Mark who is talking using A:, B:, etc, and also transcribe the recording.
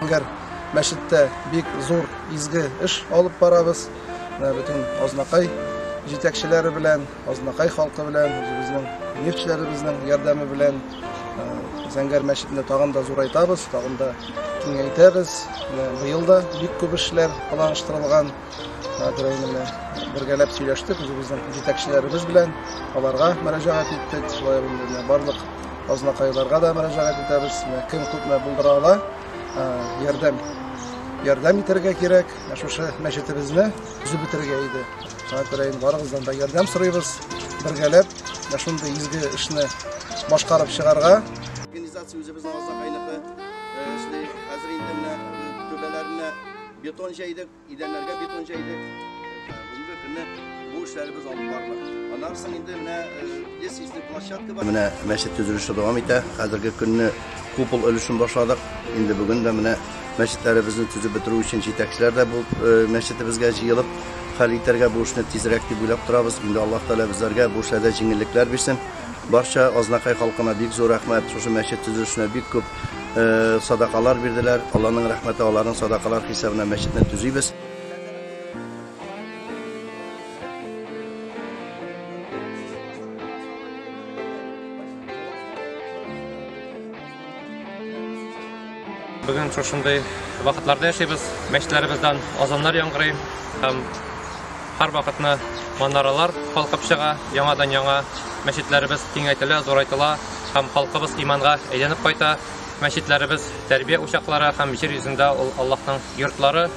A: Зәңгәр мәчеттә бик зур изге эш алып барабыз. Менә бөтен Азнакай җитәкчеләре белән, Азнакай халкы белән, үзебезнең нефтьчеләребезнең ярдәме белән Зәңгәр мәчетне тагын да зурайтабыз, тагын да киңәйтәбез. Менә быел да бик күп эшләр планлаштырылган. Күрә инде менә бергәләп сөйләштек үзебезнең җитәкчеләребез белән, аларга мөрәҗәгать иттек. Шулай ук инде менә барлык азнакайларга да мөрәҗәгать итәбез. Менә кем күпме булдыра ала, ярдәм ярдәм итәргә кирәк. Менә шушы мәчетебезне төзеп бетерергә иде. Шуңа күрә инде барыгыздан да ярдәм сорыйбыз. Бергәләп менә шундый изге эшне башкарып чыгарга.
B: Организация үзебезнең Азнакайныкы эшли. Хәзер инде менә түбәләренә бетон җәйдек. Идәннәргә бетон җәйдек. Бүгенге көнне бу эшләребез алып барыла. Аннан соң инде менә лестничный площадка бар. Менә мәчет төзелеше дәвам итә. Хәзерге көнне купол өлешен башладык. Инде бүген дә менә мәчетләребезне төзеп бетерү өчен җитәкчеләр дә бу мәчетебезгә җыелып хәл итәргә бу эшне тизрәк дип уйлап торабыз. Инде Аллаһ Тәгалә безләргә бу эшләрдә җиңеллекләр бирсен. Барча Азнакай халкына бик зур рәхмәт. Шушы мәчет төзелешенә бик күп садакалар бирделәр. Алланың рәхмәте аларның садакалар хисабына мәчетне төзибез.
C: Бүген шушындый вакытларда яшибез. Мәчетләребездән азаннар яңгырый һәм һәр вакытны манаралар калкып чыга, яңадан-яңа мәчетләребез киңәйтелә, зурайтыла һәм халкыбыз иманга әйләнеп кайта. Мәчетләребез тәрбия учаклары һәм җир йөзендә ул Аллаһның йортлары.